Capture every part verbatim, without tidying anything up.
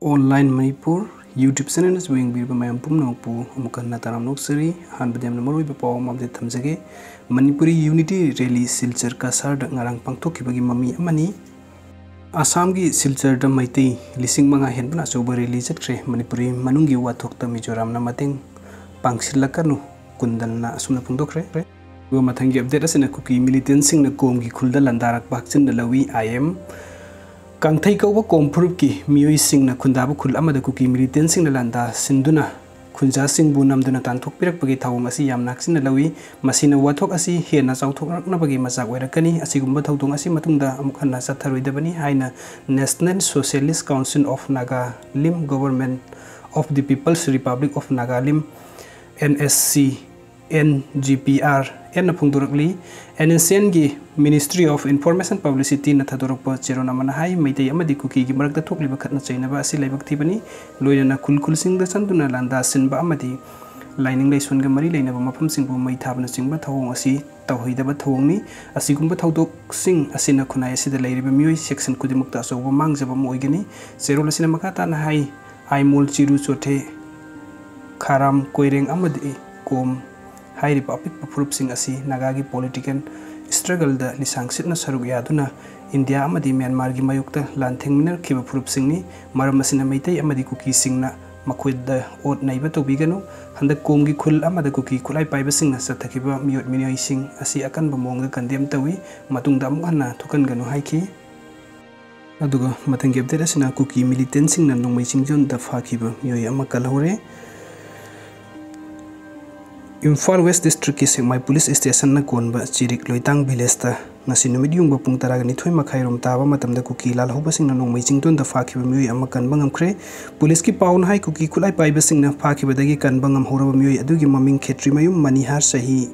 Online Manipur YouTube channel ꯑꯁꯤꯕꯨ ꯌꯦꯡꯕꯤꯔꯤꯕ ꯃꯌꯥꯝ ꯄꯨꯝꯅꯃꯛꯄꯨ ꯑꯃꯨꯛ ꯍꯟꯅ ꯇꯔꯥꯝꯅ ꯑꯣꯛꯆꯔꯤ꯫ ꯑꯍꯥꯟꯕꯗ ꯌꯥꯝꯅ ꯃꯔꯨꯑꯣꯏꯕ ꯄꯥꯎ ꯑꯃ update ꯊꯝꯖꯒꯦ꯫ ꯃꯅꯤꯄꯨꯔꯤ unity rally ꯁꯤꯜꯆꯔ ꯀꯁꯥꯔꯗ ꯉꯔꯥꯡ ꯄꯥꯡꯊꯣꯛꯈꯤꯕꯒꯤ ꯃꯃꯤ ꯑꯃꯅꯤ꯫ ꯑꯁꯥꯝꯒꯤ ꯁꯤꯜꯆꯔꯗ ꯃꯩꯇꯩ ꯂꯤꯁꯤꯡ ꯃꯉꯥ ꯍꯦꯟꯕꯅ ꯑꯆꯧꯕ rally ꯆꯠꯈ꯭ꯔꯦ꯫ ꯃꯅꯤꯄꯨꯔꯤ ꯃꯅꯨꯡꯒꯤ ꯋꯥꯊꯣꯛꯇ ꯃꯤꯖꯣꯔꯥꯝꯅ ꯃꯇꯦꯡ ꯄꯥꯡꯁꯤꯜꯂꯛꯀꯅꯨ, ꯀꯨꯟꯗꯜꯅ ꯑꯁꯨꯝꯅ ꯐꯣꯡꯗꯣꯛꯈ꯭ꯔꯦ꯫ ꯑꯗꯨꯒ ꯃꯊꯪꯒꯤ update ꯑꯁꯤꯅ ꯀꯨꯀꯤ militantꯁꯤꯡꯅ ꯀꯣꯝꯒꯤ ꯈꯨꯜꯗ ꯂꯥꯟꯗꯥꯔꯛꯄ ꯍꯥꯛꯆꯤꯟꯅ ꯂꯧꯏ꯫ I M ꯀꯥꯡꯊꯩ ꯀꯧꯕ ꯀꯣꯝ ꯐꯨꯔꯨꯞꯀꯤ ꯃꯤꯑꯣꯏꯁꯤꯡꯅ ꯈꯨꯟꯗꯥꯕ ꯈꯨꯜ ꯑꯃꯗ ꯀꯨꯀꯤ militantꯁꯤꯡꯅ ꯂꯥꯟꯗꯥꯁꯤꯟꯗꯨꯅ ꯈꯨꯟꯖꯥꯁꯤꯡꯕꯨ ꯅꯝꯗꯨꯅ ꯇꯥꯟꯊꯣꯛꯄꯤꯔꯛꯄꯒꯤ ꯊꯧꯑꯣꯡ ꯑꯁꯤ ꯌꯥꯝꯅ ꯍꯥꯛꯆꯤꯟꯅ ꯂꯧꯏ꯫ ꯃꯁꯤꯅ ꯋꯥꯊꯣꯛ ꯑꯁꯤ ꯍꯦꯟꯅ ꯆꯥꯎꯊꯣꯛꯂꯛꯅꯕꯒꯤ ꯃꯆꯥꯛ ꯑꯣꯏꯔꯛꯀꯅꯤ꯫ ꯑꯁꯤꯒꯨꯝꯕ ꯊꯧꯗꯣꯛ ꯑꯁꯤ ꯃꯇꯨꯡꯗ ꯑꯃꯨꯛ ꯍꯟꯅ ꯆꯠꯊꯔꯣꯏꯗꯕꯅꯤ ꯍꯥꯏꯅ National Socialist Council of Nagalim, Government of the People's Republic of Nagalim, N S C N G P R Nꯅ ꯐꯣꯡꯗꯣꯔꯛꯂꯤ꯫ N S C Nꯒꯤ Ministry of Information Publicityꯅ ꯊꯥꯗꯣꯔꯛꯄ ꯆꯦꯔꯣꯜ ꯑꯃꯅ ꯍꯥꯏ, ꯃꯩꯇꯩ ꯑꯃꯗꯤ ꯀꯨꯀꯤꯒꯤ ꯃꯔꯛꯇ ꯊꯣꯛꯂꯤꯕ ꯈꯠꯅ ꯆꯩꯅꯕ ꯑꯁꯤ ꯂꯥꯏꯕꯛ ꯊꯤꯕꯅꯤ꯫ ꯂꯣꯏꯅꯅ ꯈꯨꯜ ꯈꯨꯜꯁꯤꯡꯗ ꯆꯪꯗꯨꯅ ꯂꯥꯟꯗꯥ ꯁꯤꯟꯕ ꯑꯃꯗꯤ ꯂꯥꯏꯅꯤꯡ ꯂꯥꯏꯁꯣꯟꯒ ꯃꯔꯤ ꯂꯩꯅꯕ ꯃꯐꯝꯁꯤꯡꯕꯨ ꯃꯩ ꯊꯥꯕꯅꯆꯤꯡꯕ ꯊꯧꯑꯣꯡ ꯑꯁꯤ ꯇꯧꯍꯩꯗꯕ ꯊꯧꯑꯣꯡꯅꯤ꯫ ꯑꯁꯤꯒꯨꯝꯕ ꯊꯧꯗꯣꯛꯁꯤꯡ ꯑꯁꯤꯅ ꯈꯨꯟꯅꯥꯏ ꯑꯁꯤꯗ ꯂꯩꯔꯤꯕ ꯃꯤꯑꯣꯏ section ꯈꯨꯗꯤꯡꯃꯛꯇ ꯑꯆꯧꯕ ꯃꯥꯡꯖꯕ ꯑꯃ ꯑꯣꯏꯒꯅꯤ꯫ ꯆꯦꯔꯣꯜ ꯑꯁꯤꯅ ꯃꯈꯥ ꯇꯥꯅ ꯍꯥꯏ, ꯑꯥꯏꯃꯣꯜ, ꯆꯤꯔꯨ, ꯆꯣꯊꯦ, ꯈꯥꯔꯥꯝ, ꯀꯣꯏꯔꯦꯡ ꯑꯃꯗꯤ ꯀꯣꯝ ꯍꯥꯏꯔꯤꯕ ꯑꯄꯤꯛꯄ ꯐꯨꯔꯨꯞꯁꯤꯡ ꯑꯁꯤ ꯅꯥꯒꯥꯒꯤ political struggleꯗ ꯂꯤꯁꯥꯡ ꯁꯤꯠꯅ ꯁꯔꯨꯛ ꯌꯥꯗꯨꯅ ꯏꯟꯗꯤꯌꯥ ꯑꯃꯗꯤ ꯃ꯭ꯌꯥꯟꯃꯥꯔꯒꯤ ꯃꯥꯌꯣꯛꯇ ꯂꯥꯟꯊꯦꯡꯅꯈꯤꯕ ꯐꯨꯔꯨꯞꯁꯤꯡꯅꯤ꯫ ꯃꯔꯝ ꯑꯁꯤꯅ ꯃꯩꯇꯩ ꯑꯃꯗꯤ ꯀꯨꯀꯤꯁꯤꯡꯅ ꯃꯈꯣꯏꯗ ꯑꯣꯠ ꯅꯩꯕ ꯇꯧꯕꯤꯒꯅꯨ꯫ ꯍꯟꯗꯛ ꯀꯣꯝꯒꯤ ꯈꯨꯜ ꯑꯃꯗ ꯀꯨꯀꯤ ꯈꯨꯠꯂꯥꯏ ꯄꯥꯏꯕꯁꯤꯡꯅ ꯆꯠꯊꯈꯤꯕ ꯃꯤꯑꯣꯠ ꯃꯤꯅꯩꯁꯤꯡ ꯑꯁꯤ ꯑꯀꯟꯕ ꯃꯑꯣꯡꯗ condemn ꯇꯧꯏ꯫ ꯃꯇꯨꯡꯗ ꯑꯃꯨꯛ ꯍꯟꯅ ꯊꯣꯛꯍꯟꯒꯅꯨ ꯍꯥꯏꯈꯤ꯫ ꯑꯗꯨꯒ ꯃꯊꯪꯒꯤ update ꯑꯁꯤꯅ ꯀꯨꯀꯤ militantꯁꯤꯡꯅ ꯅꯣꯡꯃꯩ ꯆꯤꯡꯖꯣꯟꯗ ꯐꯥꯈꯤꯕ ꯃꯤꯑꯣꯏ ꯑꯃ ꯀꯜꯍꯧꯔꯦ꯫ ꯏꯝꯐꯥꯜ West Districtꯀꯤ ꯁꯦꯛꯃꯥꯏ police stationꯅ ꯀꯣꯟꯕ ꯆꯤꯔꯤꯛ ꯂꯣꯏꯇꯥꯡ villageꯇ ꯉꯁꯤ ꯅꯨꯃꯤꯠ ꯌꯨꯡꯕ ꯄꯨꯡ ꯇꯔꯥꯒ ꯅꯤꯊꯣꯏ ꯃꯈꯥꯏꯔꯣꯝ ꯇꯥꯕ ꯃꯇꯝꯗ ꯀꯨꯀꯤ ꯂꯥꯜꯍꯧꯕꯁꯤꯡꯅ ꯅꯣꯡꯃꯩ ꯆꯤꯡꯗꯣꯟꯗ ꯐꯥꯈꯤꯕ ꯃꯤꯑꯣꯏ ꯑꯃ ꯀꯟꯕ ꯉꯝꯈ꯭ꯔꯦ꯫ Policeꯀꯤ ꯄꯥꯎꯅ ꯍꯥꯏ, ꯀꯨꯀꯤ ꯈꯨꯠꯂꯥꯏ ꯄꯥꯏꯕꯁꯤꯡꯅ ꯐꯥꯈꯤꯕꯗꯒꯤ ꯀꯟꯕ ꯉꯝꯍꯧꯔꯕ ꯃꯤꯑꯣꯏ ꯑꯗꯨꯒꯤ ꯃꯃꯤꯡ ꯈꯦꯇ꯭ꯔꯤꯃꯌꯨꯝ ꯃꯅꯤꯍꯥꯔ, ꯆꯍꯤ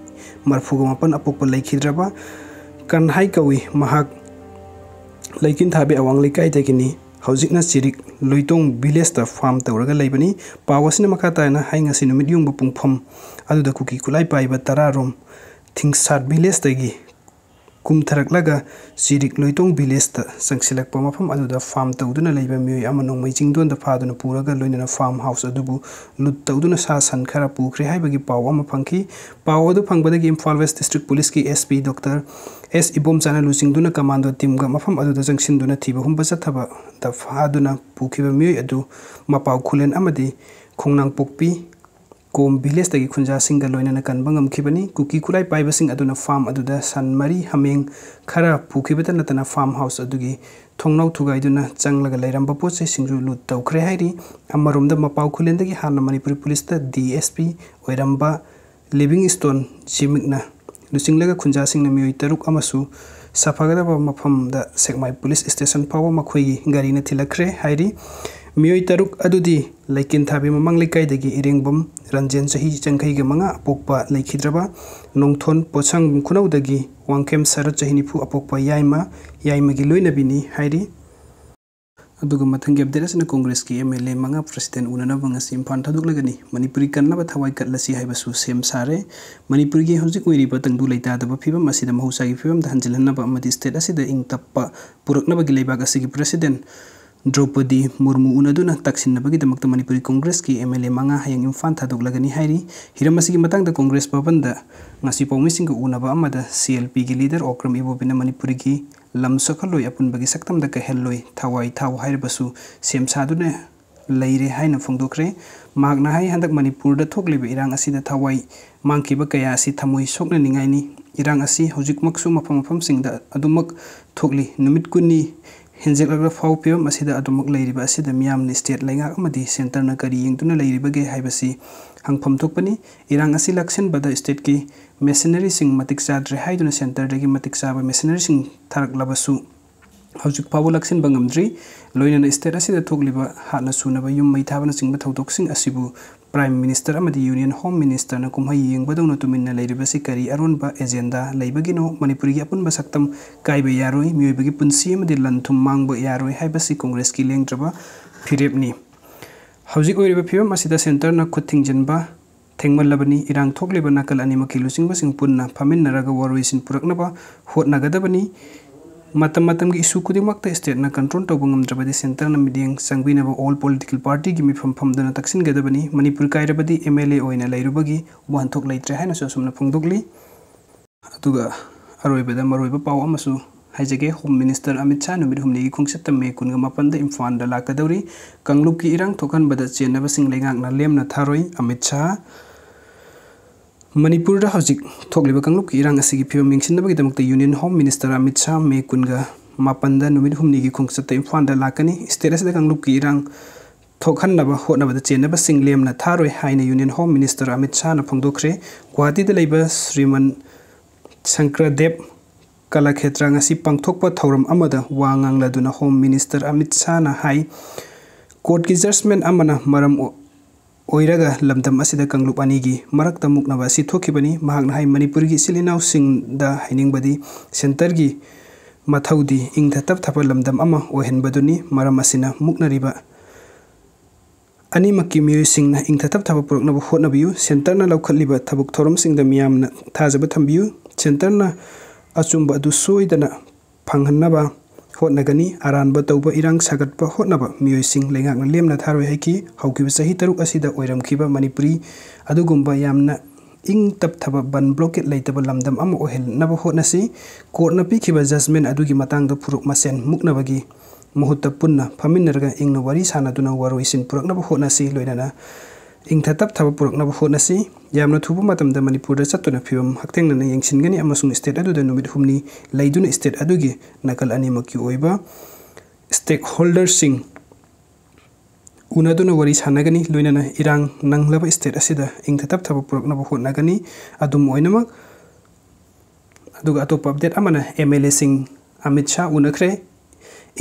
ꯃꯔꯤꯐꯨꯒ ꯃꯥꯄꯟ, ꯑꯄꯣꯛꯄ ꯂꯩꯈꯤꯗ꯭ꯔꯕ ꯀꯟꯍꯥꯏ ꯀꯧꯏ꯫ ꯃꯍꯥꯛ ꯂꯩꯀꯤꯟꯊꯥꯕꯤ ꯑꯋꯥꯡ ꯂꯩꯀꯥꯏꯗꯒꯤꯅꯤ꯫ ꯍꯧꯖꯤꯛꯅ ꯆꯤꯔꯤꯛ ꯂꯣꯏꯇꯣꯡ villageꯇ farm ꯇꯧꯔꯒ ꯂꯩꯕꯅꯤ꯫ ꯄꯥꯎ ꯑꯁꯤꯅ ꯃꯈꯥ ꯇꯥꯅ ꯍꯥꯏ, ꯉꯁꯤ ꯅꯨꯃꯤꯠ ꯌꯨꯡꯕ ꯄꯨꯡꯐꯝ ꯑꯗꯨꯗ ꯀꯨꯀꯤ ꯈꯨꯠꯂꯥꯏ ꯄꯥꯏꯕ ꯇꯔꯥꯔꯣꯝ ꯊꯤꯡꯁꯥꯠ villageꯇꯒꯤ ꯀꯨꯝꯊꯔꯛꯂꯒ ꯆꯤꯔꯤꯛ ꯂꯣꯏꯇꯣꯡ ꯚꯤꯂꯦꯖꯇ ꯆꯪꯁꯤꯜꯂꯛꯄ ꯃꯐꯝ ꯑꯗꯨꯗ ꯐꯥꯔꯝ ꯇꯧꯗꯨꯅ ꯂꯩꯕ ꯃꯤꯑꯣꯏ ꯑꯃ ꯅꯣꯡꯃꯩ ꯆꯤꯡꯗꯣꯟꯗ ꯐꯥꯗꯨꯅ ꯄꯨꯔꯒ ꯂꯣꯏꯅꯅ ꯐꯥꯔꯝ ꯍꯥꯎꯁ ꯑꯗꯨꯕꯨ ꯂꯨꯠ ꯇꯧꯗꯨꯅ ꯁꯥ ꯁꯟ ꯈꯔ ꯄꯨꯈ꯭ꯔꯦ ꯍꯥꯏꯕꯒꯤ ꯄꯥꯎ ꯑꯃ ꯐꯪꯈꯤ꯫ ꯄꯥꯎ ꯑꯗꯨ ꯐꯪꯕꯗꯒꯤ ꯏꯝꯐꯥꯜ ꯋꯦꯁ ꯗꯤꯁꯇ꯭ꯔꯤꯛ ꯄꯨꯂꯤꯁꯀꯤ SP Doctor S ꯏꯕꯣꯝꯆꯥꯅ ꯂꯨꯆꯤꯡꯗꯨꯅ ꯀꯃꯥꯟꯗꯣ ꯇꯤꯝꯒ ꯃꯐꯝ ꯑꯗꯨꯗ ꯆꯪꯁꯤꯟꯗꯨꯅ ꯊꯤꯕ ꯍꯨꯝꯕ ꯆꯠꯊꯕꯗ ꯐꯥꯗꯨꯅ ꯄꯨꯈꯤꯕ ꯃꯤꯑꯣꯏ ꯑꯗꯨ ꯃꯄꯥꯎ ꯈꯨꯂꯦꯟ ꯑꯃꯗꯤ ꯈꯣꯡꯅꯥꯡꯄꯣꯛꯄꯤ ꯀꯣꯝ ꯚꯤꯂꯦꯖꯇꯒꯤ ꯈꯨꯟꯖꯥꯁꯤꯡꯒ ꯂꯣꯏꯅꯅ ꯀꯟꯕ ꯉꯝꯈꯤꯕꯅꯤ꯫ ꯀꯨꯀꯤ ꯈꯨꯠꯂꯥꯏ ꯄꯥꯏꯕꯁꯤꯡ ꯑꯗꯨꯅ ꯐꯥꯔꯝ ꯑꯗꯨꯗ ꯁꯟ ꯃꯔꯤ, ꯍꯥꯃꯦꯡ ꯈꯔ ꯄꯨꯈꯤꯕꯇ ꯅꯠꯇꯅ ꯐꯥꯔꯝ ꯍꯥꯎꯁ ꯑꯗꯨꯒꯤ ꯊꯣꯡꯅꯥꯎ ꯊꯨꯒꯥꯏꯗꯨꯅ ꯆꯪꯂꯒ ꯂꯩꯔꯝꯕ ꯄꯣꯠ ꯆꯩꯁꯤꯡꯁꯨ ꯂꯨꯠ ꯇꯧꯈ꯭ꯔꯦ ꯍꯥꯏꯔꯤ꯫ ꯑꯃꯔꯣꯝꯗ ꯃꯄꯥꯎ ꯈꯨꯂꯦꯟꯗꯒꯤ ꯍꯥꯟꯅ ꯃꯅꯤꯄꯨꯔꯤ ꯄꯨꯂꯤꯁꯇ DSP ꯑꯣꯏꯔꯝꯕ ꯂꯤꯚꯤꯡ ꯏꯁꯇꯣꯟ ꯖꯤꯃꯤꯛꯅ ꯂꯨꯆꯤꯡꯂꯒ ꯈꯨꯟꯖꯥꯁꯤꯡꯅ ꯃꯤꯑꯣꯏ ꯇꯔꯨꯛ ꯑꯃꯁꯨ ꯁꯥꯐꯒꯗꯕ ꯃꯐꯝꯗ ꯁꯦꯛꯃꯥꯏ ꯄꯨꯂꯤꯁ ꯁ꯭ꯇꯦꯁꯟ ꯐꯥꯎꯕ ꯃꯈꯣꯏꯒꯤ ꯒꯥꯔꯤꯅ ꯊꯤꯜꯂꯛꯈ꯭ꯔꯦ ꯍꯥꯏꯔꯤ꯫ ꯃꯤꯑꯣꯏ ꯇꯔꯨꯛ ꯑꯗꯨꯗꯤ ꯂꯩꯀꯦꯟꯊꯥꯕꯤ ꯃꯃꯥꯡ ꯂꯩꯀꯥꯏꯗꯒꯤ ꯏꯔꯦꯡꯕꯝ ꯔꯟꯖꯦꯟ, ꯆꯍꯤ ꯌꯥꯡꯈꯩꯒ ꯃꯉꯥ, ꯑꯄꯣꯛꯄ ꯂꯩꯈꯤꯗ꯭ꯔꯕ ꯅꯣꯡꯊꯣꯟ ꯄꯣꯠꯁꯪꯕꯝ ꯈꯨꯅꯧꯗꯒꯤ ꯋꯥꯡꯈꯦꯝ ꯁꯔꯠ, ꯆꯍꯤ ꯅꯤꯐꯨ, ꯑꯄꯣꯛꯄ ꯌꯥꯏꯃ, ꯌꯥꯏꯃꯒꯤ ꯂꯣꯏꯅꯕꯤꯅꯤ ꯍꯥꯏꯔꯤ꯫ ꯑꯗꯨꯒ ꯃꯊꯪꯒꯤ ꯑꯞꯗꯦꯠ ꯑꯁꯤꯅ ꯀꯣꯡꯒ꯭ꯔꯦꯁꯀꯤ MLA ꯃꯉꯥ ꯄ꯭ꯔꯁꯤꯗꯦꯟ ꯎꯅꯅꯕ ꯉꯁꯤ ꯏꯝꯐꯥꯜ ꯊꯥꯗꯣꯛꯂꯒꯅꯤ꯫ ꯃꯅꯤꯄꯨꯔꯤ ꯀꯟꯅꯕ ꯊꯋꯥꯏ ꯀꯠꯂꯁꯤ ꯍꯥꯏꯕꯁꯨ ꯁꯦꯝ ꯁꯥꯔꯦ꯫ ꯃꯅꯤꯄꯨꯔꯒꯤ ꯍꯧꯖꯤꯛ ꯑꯣꯏꯔꯤꯕ ꯇꯪꯗꯨ ꯂꯩꯇꯥꯗꯕ ꯐꯤꯕꯝ ꯑꯁꯤꯗ ꯃꯍꯧꯁꯥꯒꯤ ꯐꯤꯕꯝꯗ ꯍꯟꯖꯤꯜꯍꯟꯅꯕ ꯑꯃꯗꯤ ꯁ꯭ꯇꯦꯠ ꯑꯁꯤꯗ ꯏꯪ ꯇꯞꯄ ꯄꯨꯔꯛꯅꯕꯒꯤ ꯂꯩꯕꯥꯛ ꯑꯁꯤꯒꯤ ꯄ꯭ꯔꯁꯤꯗꯦꯟ ꯗ꯭ꯔꯧꯄꯗꯤ ꯃꯨꯔꯃꯨ ꯎꯅꯗꯨꯅ ꯇꯛꯁꯤꯟꯅꯕꯒꯤꯗꯃꯛꯇ ꯃꯅꯤꯄꯨꯔꯤ ꯀꯣꯡꯒ꯭ꯔꯦꯁꯀꯤ MLA ꯃꯉꯥ ꯍꯌꯦꯡ ꯏꯝꯐꯥꯜ ꯊꯥꯗꯣꯛꯂꯒꯅꯤ ꯍꯥꯏꯔꯤ꯫ ꯍꯤꯔꯝ ꯑꯁꯤꯒꯤ ꯃꯇꯥꯡꯗ ꯀꯣꯡꯒ꯭ꯔꯦꯁ ꯚꯕꯟꯗ ꯉꯁꯤ ꯄꯥꯎꯃꯤꯁꯤꯡꯒ ꯎꯅꯕ ꯑꯃꯗ CLPꯒꯤ ꯂꯤꯗꯔ ꯑꯣꯀ꯭ꯔꯝ ꯏꯕꯣꯕꯤꯅ ꯃꯅꯤꯄꯨꯔꯒꯤ ꯂꯝ ꯁꯣꯛꯍꯜꯂꯣꯏ, ꯑꯄꯨꯟꯕꯒꯤ ꯁꯛꯇꯝꯗ ꯀꯥꯏꯍꯜꯂꯣꯏ, ꯊꯋꯥꯏ ꯊꯥꯎ ꯍꯥꯏꯔꯕꯁꯨ ꯁꯦꯝ ꯁꯥꯗꯨꯅ ꯂꯩꯔꯦ ꯍꯥꯏꯅ ꯐꯣꯡꯗꯣꯛꯈ꯭ꯔꯦ꯫ ꯃꯍꯥꯛꯅ ꯍꯥꯏ, ꯍꯟꯗꯛ ꯃꯅꯤꯄꯨꯔꯗ ꯊꯣꯛꯂꯤꯕ ꯏꯔꯥꯡ ꯑꯁꯤꯗ ꯊꯋꯥꯏ ꯃꯥꯡꯈꯤꯕ ꯀꯌꯥ ꯑꯁꯤ ꯊꯃꯣꯏ ꯁꯣꯛꯅꯅꯤꯡꯉꯥꯏꯅꯤ꯫ ꯏꯔꯥꯡ ꯑꯁꯤ ꯍꯧꯖꯤꯛꯃꯛꯁꯨ ꯃꯐꯝ ꯃꯐꯝꯁꯤꯡꯗ ꯑꯗꯨꯃꯛ ꯊꯣꯛꯂꯤ꯫ ꯅꯨꯃꯤꯠ ꯀꯨꯟꯅꯤ ꯍꯦꯟꯖꯜꯂꯛꯂ ꯐꯥꯎ ꯐꯤꯕꯝ ꯑꯁꯤꯗ ꯑꯗꯨꯃꯛ ꯂꯩꯔꯤꯕ ꯑꯁꯤꯗ ꯃꯤꯌꯥꯝꯅ ꯁ꯭ꯇꯦꯠ ꯂꯩꯉꯥꯛ ꯑꯃꯗꯤ ꯁꯦꯟꯇꯔꯅ ꯀꯔꯤ ꯌꯦꯡꯗꯨꯅ ꯂꯩꯔꯤꯕꯒꯦ ꯍꯥꯏꯕꯁꯤ ꯍꯪꯐꯝ ꯊꯣꯛꯄꯅꯤ꯫ ꯏꯔꯥꯡ ꯑꯁꯤ ꯂꯥꯛꯁꯤꯟꯕꯗ ꯁ꯭ꯇꯦꯠꯀꯤ ꯃꯦꯁꯤꯅꯔꯤꯁꯤꯡ ꯃꯇꯤꯛ ꯆꯥꯗ꯭ꯔꯦ ꯍꯥꯏꯗꯨꯅ ꯁꯦꯟꯇꯔꯗꯒꯤ ꯃꯇꯤꯛ ꯆꯥꯕ ꯃꯦꯁꯤꯅꯔꯤꯁꯤꯡ ꯊꯥꯔꯛꯂꯕꯁꯨ ꯍꯧꯖꯤꯛ ꯐꯥꯎꯕ ꯂꯥꯛꯁꯤꯟꯕ ꯉꯝꯗ꯭ꯔꯤ꯫ ꯂꯣꯏꯅꯅ ꯁ꯭ꯇꯦꯠ ꯑꯁꯤꯗ ꯊꯣꯛꯂꯤꯕ ꯍꯥꯠꯅ ꯁꯨꯅꯕ, ꯌꯨꯝ ꯃꯩ ꯊꯥꯕꯅꯆꯤꯡꯕ ꯊꯧꯗꯣꯛꯁꯤꯡ ꯑꯁꯤꯕꯨ Prime Minister ꯑꯃꯗꯤ Union Home Ministerꯅ ꯀꯨꯝꯍꯩ ꯌꯦꯡꯕꯗꯧꯅ ꯇꯨꯃꯤꯟꯅ ꯂꯩꯔꯤꯕꯁꯤ ꯀꯔꯤ ꯑꯔꯣꯟꯕ agenda ꯂꯩꯕꯒꯤꯅꯣ? ꯃꯅꯤꯄꯨꯔꯒꯤ ꯑꯄꯨꯟꯕ ꯁꯛꯇꯝ ꯀꯥꯏꯕ ꯌꯥꯔꯣꯏ, ꯃꯤꯑꯣꯏꯕꯒꯤ ꯄꯨꯟꯁꯤ ꯑꯃꯗꯤ ꯂꯟ ꯊꯨꯝ ꯃꯥꯡꯕ ꯌꯥꯔꯣꯏ ꯍꯥꯏꯕꯁꯤ ꯀꯣꯡꯒ꯭ꯔꯦꯁꯀꯤ ꯂꯦꯡꯗ꯭ꯔꯕ ꯐꯤꯔꯦꯞꯅꯤ꯫ ꯍꯧꯖꯤꯛ ꯑꯣꯏꯔꯤꯕ ꯐꯤꯕꯝ ꯑꯁꯤꯗ ꯁꯦꯟꯇꯔꯅ ꯈꯨꯠ ꯊꯤꯡꯖꯤꯟꯕ ꯊꯦꯡꯃꯜꯂꯕꯅꯤ꯫ ꯏꯔꯥꯡ ꯊꯣꯛꯂꯤꯕ ꯅꯥꯀꯜ ꯑꯅꯤꯃꯛꯀꯤ ꯂꯨꯆꯤꯡꯕꯁꯤꯡ ꯄꯨꯟꯅ ꯐꯝꯃꯤꯟꯅꯔꯒ ꯋꯥꯔꯣꯏꯁꯤꯟ ꯄꯨꯔꯛꯅꯕ ꯍꯣꯠꯅꯒꯗꯕꯅꯤ꯫ ꯃꯇꯝ ꯃꯇꯝꯒꯤ issue ꯈꯨꯗꯤꯡꯃꯛꯇ stateꯅ control ꯇꯧꯕ ꯉꯝꯗ꯭ꯔꯕꯗꯤ centreꯅ ꯃꯤꯠꯌꯦꯡ ꯆꯪꯕꯤꯅꯕ all political partyꯒꯤ ꯃꯤꯐꯝ ꯐꯝꯗꯨꯅ ꯇꯛꯁꯤꯟꯒꯗꯕꯅꯤ꯫ ꯃꯅꯤꯄꯨꯔ ꯀꯥꯏꯔꯕꯗꯤ MLA ꯑꯣꯏꯅ ꯂꯩꯔꯨꯕꯒꯤ ꯋꯥꯍꯟꯊꯣꯛ ꯂꯩꯇ꯭ꯔꯦ ꯍꯥꯏꯅꯁꯨ ꯑꯁꯨꯝꯅ ꯐꯣꯡꯗꯣꯛꯂꯤ꯫ ꯑꯗꯨꯒ ꯑꯔꯣꯏꯕꯗ ꯃꯔꯨꯑꯣꯏꯕ ꯄꯥꯎ ꯑꯃꯁꯨ ꯍꯥꯏꯖꯒꯦ꯫ Home Minister ꯑꯃꯤꯠ ꯁꯥꯍ ꯅꯨꯃꯤꯠ ꯍꯨꯝꯅꯤꯒꯤ ꯈꯣꯡꯆꯠꯇ ꯃꯦ ꯀꯨꯟꯒ ꯃꯥꯄꯟꯗ ꯏꯝꯐꯥꯜꯗ ꯂꯥꯛꯀꯗꯧꯔꯤ꯫ ꯀꯥꯡꯂꯨꯞꯀꯤ ꯏꯔꯥꯡ ꯊꯣꯛꯍꯟꯕꯗ ꯆꯦꯟꯅꯕꯁꯤꯡ ꯂꯩꯉꯥꯛꯅ ꯂꯦꯝꯅ ꯊꯥꯔꯣꯏ꯫ ꯑꯃꯤꯠ ꯁꯥꯍ ꯃꯅꯤꯄꯨꯔꯗ ꯍꯧꯖꯤꯛ ꯊꯣꯛꯂꯤꯕ ꯀꯥꯡꯂꯨꯞꯀꯤ ꯏꯔꯥꯡ ꯑꯁꯤꯒꯤ ꯐꯤꯕꯝ ꯌꯦꯡꯁꯤꯟꯅꯕꯒꯤꯗꯃꯛꯇ Union Home Minister Amit Shah ꯃꯦ ꯀꯨꯟꯒ ꯃꯥꯄꯟꯗ ꯅꯨꯃꯤꯠ ꯍꯨꯝꯅꯤꯒꯤ ꯈꯣꯡꯆꯠꯇ ꯏꯝꯐꯥꯜꯗ ꯂꯥꯛꯀꯅꯤ꯫ State ꯑꯁꯤꯗ ꯀꯥꯡꯂꯨꯞꯀꯤ ꯏꯔꯥꯡ ꯊꯣꯛꯍꯟꯅꯕ ꯍꯣꯠꯅꯕꯗ ꯆꯦꯟꯅꯕꯁꯤꯡ ꯂꯦꯝꯅ ꯊꯥꯔꯣꯏ ꯍꯥꯏꯅ Union Home Minister ꯑꯃꯤꯠ ꯁꯥꯍꯅ ꯐꯣꯡꯗꯣꯛꯈ꯭ꯔꯦ꯫ ꯒꯨꯋꯥꯍꯥꯇꯤꯗ ꯂꯩꯕ ꯁ꯭ꯔꯤꯃꯟ ꯁꯪꯀ꯭ꯔꯗꯦꯕ ꯀꯂꯥꯈꯦꯇ꯭ꯔ ꯉꯁꯤ ꯄꯥꯡꯊꯣꯛꯄ ꯊꯧꯔꯝ ꯑꯃꯗ ꯋꯥ ꯉꯥꯡꯂꯗꯨꯅ Home Minister ꯑꯃꯤꯠ ꯁꯥꯍꯅ ꯍꯥꯏ, courtꯀꯤ judgement ꯑꯃꯅ ꯃꯔꯝ ꯑꯣ-, ꯑꯣꯏꯔꯒ ꯂꯝꯗꯝ ꯑꯁꯤꯗ ꯀꯥꯡꯂꯨꯞ ꯑꯅꯤꯒꯤ ꯃꯔꯛꯇ ꯃꯨꯛꯅꯕ ꯑꯁꯤ ꯊꯣꯛꯈꯤꯕꯅꯤ꯫ ꯃꯍꯥꯛꯅ ꯍꯥꯏ, ꯃꯅꯤꯄꯨꯔꯒꯤ ꯏꯆꯤꯜ ꯏꯅꯥꯎꯁꯤꯡꯗ ꯍꯥꯏꯅꯤꯡꯕꯗꯤ centreꯒꯤ ꯃꯊꯧꯗꯤ ꯏꯪꯊ ꯇꯞꯊꯕ ꯂꯝꯗꯝ ꯑꯃ ꯑꯣꯏꯍꯟꯕꯗꯨꯅꯤ꯫ ꯃꯔꯝ ꯑꯁꯤꯅ ꯃꯨꯛꯅꯔꯤꯕ ꯑꯅꯤꯃꯛꯀꯤ ꯃꯤꯑꯣꯏꯁꯤꯡꯅ ꯏꯪꯊ ꯇꯞꯊꯕ ꯄꯨꯔꯛꯅꯕ ꯍꯣꯠꯅꯕꯤꯌꯨ꯫ Centreꯅ ꯂꯧꯈꯠꯂꯤꯕ ꯊꯕꯛ ꯊꯧꯔꯝꯁꯤꯡꯗ ꯃꯤꯌꯥꯝꯅ ꯊꯥꯖꯕ ꯊꯝꯕꯤꯌꯨ꯫ Centreꯅ ꯑꯆꯨꯝꯕ ꯑꯗꯨ ꯁꯣꯏꯗꯅ ꯐꯪꯍꯟꯅꯕ ꯍꯣꯠꯅꯒꯅꯤ꯫ ꯑꯔꯥꯟꯕ ꯇꯧꯕ, ꯏꯔꯥꯡ ꯁꯥꯒꯠꯄ ꯍꯣꯠꯅꯕ ꯃꯤꯑꯣꯏꯁꯤꯡ ꯂꯩꯉꯥꯛꯅ ꯂꯦꯝꯅ ꯊꯥꯔꯣꯏ ꯍꯥꯏꯈꯤ꯫ ꯍꯧꯈꯤꯕ ꯆꯍꯤ ꯇꯔꯨꯛ ꯑꯁꯤꯗ ꯑꯣꯏꯔꯝꯈꯤꯕ ꯃꯅꯤꯄꯨꯔꯤ ꯑꯗꯨꯒꯨꯝꯕ ꯌꯥꯝꯅ ꯏꯪ ꯇꯞꯊꯕ ꯕꯟ blockade ꯂꯩꯇꯕ ꯂꯝꯗꯝ ꯑꯃ ꯑꯣꯏꯍꯟꯅꯕ ꯍꯣꯠꯅꯁꯤ꯫ Courtꯅ ꯄꯤꯈꯤꯕ judgement ꯑꯗꯨꯒꯤ ꯃꯇꯥꯡꯗ ꯐꯨꯔꯨꯞ ꯃꯁꯦꯟ ꯃꯨꯛꯅꯕꯒꯤ ꯃꯍꯨꯠꯇ ꯄꯨꯟꯅ ꯐꯝꯃꯤꯟꯅꯔꯒ ꯏꯪꯅ ꯋꯥꯔꯤ ꯁꯥꯅꯗꯨꯅ ꯋꯥꯔꯣꯏꯁꯤꯟ ꯄꯨꯔꯛꯅꯕ ꯍꯣꯠꯅꯁꯤ, ꯂꯣꯏꯅꯅ ꯏꯪꯊ ꯇꯞꯊꯕ ꯄꯨꯔꯛꯅꯕ ꯍꯣꯠꯅꯁꯤ꯫ ꯌꯥꯝꯅ ꯊꯨꯕ ꯃꯇꯝꯗ ꯃꯅꯤꯄꯨꯔꯗ ꯆꯠꯇꯨꯅ ꯐꯤꯕꯝ ꯍꯛꯊꯦꯡꯅꯅ ꯌꯦꯡꯁꯤꯟꯒꯅꯤ ꯑꯃꯁꯨꯡ state ꯑꯗꯨꯗ ꯅꯨꯃꯤꯠ ꯍꯨꯝꯅꯤ ꯂꯩꯗꯨꯅ state ꯑꯗꯨꯒꯤ ꯅꯥꯀꯜ ꯑꯅꯤꯃꯛꯀꯤ ꯑꯣꯏꯕ stakeholderꯁꯤꯡ ꯎꯅꯗꯨꯅ ꯋꯥꯔꯤ ꯁꯥꯟꯅꯒꯅꯤ, ꯂꯣꯏꯅꯅ ꯏꯔꯥꯡ ꯅꯪꯂꯕ state ꯑꯁꯤꯗ ꯏꯪꯊ ꯇꯞꯊꯕ ꯄꯨꯔꯛꯅꯕ ꯍꯣꯠꯅꯒꯅꯤ꯫ ꯑꯗꯨꯝ ꯑꯣꯏꯅꯃꯛ, ꯑꯗꯨꯒ ꯑꯇꯣꯞꯄ update ꯑꯃꯅ MLAꯁꯤꯡ ꯑꯃꯤꯠ ꯁꯥꯍ ꯎꯅꯈ꯭ꯔꯦ,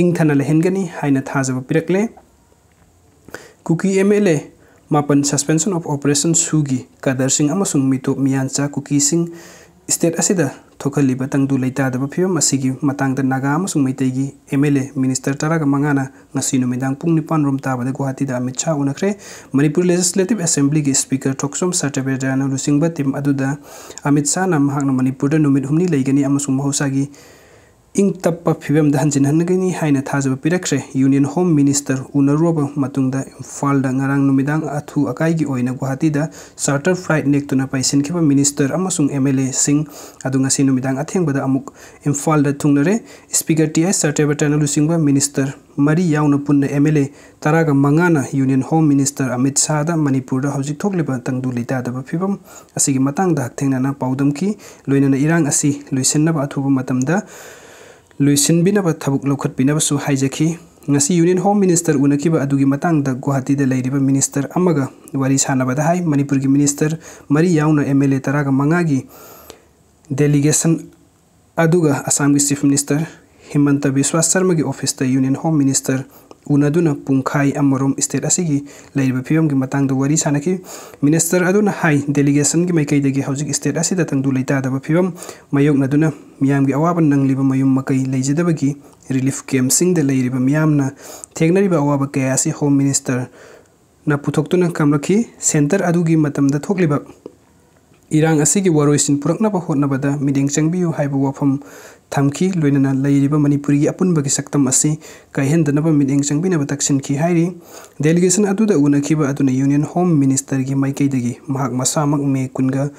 ꯏꯪꯊꯅ ꯂꯩꯍꯟꯒꯅꯤ ꯍꯥꯏꯅ ꯊꯥꯖꯕ ꯄꯤꯔꯛꯂꯦ꯫ ꯀꯨꯀꯤ MLA ꯃꯥꯄꯟ suspension of operation ꯁꯨꯒꯤ ꯀꯗꯔꯁꯤꯡ ꯑꯃꯁꯨꯡ ꯃꯤꯇꯣꯞ ꯃꯤꯌꯥꯟꯆꯥ ꯀꯨꯀꯤꯁꯤꯡ state ꯑꯁꯤꯗ ꯊꯣꯛꯍꯜꯂꯤꯕ ꯇꯪꯗꯨ ꯂꯩꯇꯥꯗꯕ ꯐꯤꯕꯝ ꯑꯁꯤꯒꯤ ꯃꯇꯥꯡꯗ ꯅꯥꯒꯥ ꯑꯃꯁꯨꯡ ꯃꯩꯇꯩꯒꯤ M L A minister ꯇꯔꯥꯒ ꯃꯉꯥꯅ ꯉꯁꯤ ꯅꯨꯃꯤꯗꯥꯡ ꯄꯨꯡ ꯅꯤꯄꯥꯟ ꯔꯣꯝ ꯇꯥꯕꯗ ꯒꯨꯋꯥꯍꯥꯇꯤꯗ ꯑꯃꯤꯠ ꯁꯥꯍ ꯎꯅꯈ꯭ꯔꯦ꯫ ꯃꯅꯤꯄꯨꯔ Legislative Assemblyꯒꯤ Speaker ꯊꯣꯛꯆꯣꯝ ꯁꯇ꯭ꯌꯕ꯭ꯔꯇꯅ ꯂꯨꯆꯤꯡꯕ team ꯑꯗꯨꯗ ꯑꯃꯤꯠ ꯁꯥꯍꯅ ꯃꯍꯥꯛꯅ ꯃꯅꯤꯄꯨꯔꯗ ꯅꯨꯃꯤꯠ ꯍꯨꯝꯅꯤ ꯂꯩꯒꯅꯤ ꯑꯃꯁꯨꯡ ꯃꯍꯧꯁꯥꯒꯤ ꯏꯪ ꯇꯞꯄ ꯐꯤꯕꯝꯗ ꯍꯟꯖꯤꯟꯍꯟꯒꯅꯤ ꯍꯥꯏꯅ ꯊꯥꯖꯕ ꯄꯤꯔꯛꯈ꯭ꯔꯦ꯫ Union Home Minister ꯎꯅꯔꯨꯔꯕ ꯃꯇꯨꯡꯗ ꯏꯝꯐꯥꯜꯗ ꯉꯔꯥꯡ ꯅꯨꯃꯤꯗꯥꯡ ꯑꯊꯨ ꯑꯀꯥꯏꯒꯤ ꯑꯣꯏꯅ ꯒꯨꯋꯥꯍꯥꯇꯤꯗ charter flight ꯅꯦꯛꯇꯨꯅ ꯄꯥꯏꯁꯤꯟꯈꯤꯕ minister ꯑꯃꯁꯨꯡ M L Aꯁꯤꯡ ꯑꯗꯨ ꯉꯁꯤ ꯅꯨꯃꯤꯗꯥꯡ ꯑꯊꯦꯡꯕꯗ ꯑꯃꯨꯛ ꯏꯝꯐꯥꯜꯗ ꯊꯨꯡꯂꯔꯦ꯫ Speaker ꯇꯤ ꯑꯥꯏ ꯁꯇ꯭ꯌꯕ꯭ꯔꯇꯅ ꯂꯨꯆꯤꯡꯕ minister ꯃꯔꯤ ꯌꯥꯎꯅ ꯄꯨꯟꯅ M L A ꯇꯔꯥꯒ ꯃꯉꯥꯅ Union Home Minister ꯑꯃꯤꯠ ꯁꯥꯍꯗ ꯃꯅꯤꯄꯨꯔꯗ ꯍꯧꯖꯤꯛ ꯊꯣꯛꯂꯤꯕ ꯇꯪꯗꯨ ꯂꯩꯇꯥꯗꯕ ꯐꯤꯕꯝ ꯑꯁꯤꯒꯤ ꯃꯇꯥꯡꯗ ꯍꯛꯊꯦꯡꯅꯅ ꯄꯥꯎꯗꯝꯈꯤ꯫ ꯂꯣꯏꯅꯅ ꯏꯔꯥꯡ ꯑꯁꯤ ꯂꯣꯏꯁꯤꯟꯅꯕ ꯑꯊꯨꯕ ꯃꯇꯝꯗ ꯂꯣꯏꯁꯤꯟꯕꯤꯅꯕ ꯊꯕꯛ ꯂꯧꯈꯠꯄꯤꯅꯕꯁꯨ ꯍꯥꯏꯖꯈꯤ꯫ ꯉꯁꯤ Union Home Minister ꯎꯅꯈꯤꯕ ꯑꯗꯨꯒꯤ ꯃꯇꯥꯡꯗ ꯒꯨꯋꯥꯍꯥꯇꯤꯗ ꯂꯩꯔꯤꯕ minister ꯑꯃꯒ ꯋꯥꯔꯤ ꯁꯥꯟꯅꯕꯗ ꯍꯥꯏ, ꯃꯅꯤꯄꯨꯔꯒꯤ minister ꯃꯔꯤ ꯌꯥꯎꯅ M L A ꯇꯔꯥꯒ ꯃꯉꯥꯒꯤ delegation ꯑꯗꯨꯒ ꯑꯁꯥꯝꯒꯤ Chief Minister ꯍꯤꯃꯟꯇ ꯕꯤꯁ꯭ꯋꯥ ꯁꯔꯃꯒꯤ officeꯇ Union Home Minister ꯎꯅꯗꯨꯅ ꯄꯨꯡꯈꯥꯏ ꯑꯃꯔꯣꯝ state ꯑꯁꯤꯒꯤ ꯂꯩꯔꯤꯕ ꯐꯤꯕꯝꯒꯤ ꯃꯇꯥꯡꯗ ꯋꯥꯔꯤ ꯁꯥꯟꯅꯈꯤ꯫ Minister ꯑꯗꯨꯅ ꯍꯥꯏ, delegationꯒꯤ ꯃꯥꯏꯀꯩꯗꯒꯤ ꯍꯧꯖꯤꯛ state ꯑꯁꯤꯗ ꯇꯪꯗꯨ ꯂꯩꯇꯥꯗꯕ ꯐꯤꯕꯝ ꯃꯥꯌꯣꯛꯅꯗꯨꯅ ꯃꯤꯌꯥꯝꯒꯤ ꯑꯋꯥꯕ ꯅꯪꯂꯤꯕ ꯃꯌꯨꯝ ꯃꯀꯩ ꯂꯩꯖꯗꯕꯒꯤ relief campꯁꯤꯡꯗ ꯂꯩꯔꯤꯕ ꯃꯤꯌꯥꯝꯅ ꯊꯦꯡꯅꯔꯤꯕ ꯑꯋꯥꯕ ꯀꯌꯥ ꯑꯁꯤ Home Ministerꯅ ꯄꯨꯊꯣꯛꯇꯨꯅ ꯈꯪꯂꯛꯈꯤ꯫ Centre ꯑꯗꯨꯒꯤ ꯃꯇꯝꯗ ꯊꯣꯛꯂꯤꯕ ꯏꯔꯥꯡ ꯑꯁꯤꯒꯤ ꯋꯥꯔꯣꯏꯁꯤꯟ ꯄꯨꯔꯛꯅꯕ ꯍꯣꯠꯅꯕꯗ ꯃꯤꯠꯌꯦꯡ ꯆꯪꯕꯤꯌꯨ ꯍꯥꯏꯕ ꯋꯥꯐꯝ ꯊꯝꯈꯤ꯫ ꯂꯣꯏꯅꯅ ꯂꯩꯔꯤꯕ ꯃꯅꯤꯄꯨꯔꯒꯤ ꯑꯄꯨꯟꯕꯒꯤ ꯁꯛꯇꯝ ꯑꯁꯤ ꯀꯥꯏꯍꯟꯗꯅꯕ ꯃꯤꯠꯌꯦꯡ ꯆꯪꯕꯤꯅꯕ ꯇꯛꯁꯤꯟꯈꯤ ꯍꯥꯏꯔꯤ꯫ Delegation ꯑꯗꯨꯗ ꯎꯅꯈꯤꯕ ꯑꯗꯨꯅ Union Home Ministerꯒꯤ ꯃꯥꯏꯀꯩꯗꯒꯤ ꯃꯍꯥꯛ ꯃꯁꯥꯃꯛ May ꯀꯨꯟꯒ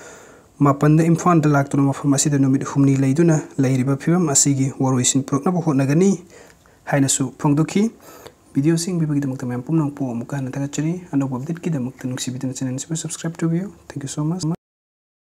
ꯃꯥꯄꯟꯗ ꯏꯝꯐꯥꯜꯗ ꯂꯥꯛꯇꯨꯅ ꯃꯐꯝ ꯑꯁꯤꯗ ꯅꯨꯃꯤꯠ ꯍꯨꯝꯅꯤ ꯂꯩꯗꯨꯅ ꯂꯩꯔꯤꯕ ꯐꯤꯕꯝ ꯑꯁꯤꯒꯤ ꯋꯥꯔꯣꯏꯁꯤꯟ ꯄꯨꯔꯛꯅꯕ ꯍꯣꯠꯅꯒꯅꯤ ꯍꯥꯏꯅꯁꯨ ꯐꯣꯡꯗꯣꯛꯈꯤ꯫ Videoꯁꯤ ꯌꯦꯡꯕꯤꯕꯒꯤꯗꯃꯛꯇ ꯃꯌꯥꯝ ꯄꯨꯝꯅꯃꯛꯄꯨ ꯑꯃꯨꯛꯀ ꯍꯟꯅ ꯊꯥꯒꯠꯆꯔꯤ꯫ ꯑꯅꯧꯕ updateꯀꯤꯗꯃꯛꯇ ꯅꯨꯡꯁꯤꯕꯤꯗꯨꯅ channelꯁꯤꯕꯨ subscribe ꯇꯧꯕꯤꯌꯨ꯫ Thank you so much꯫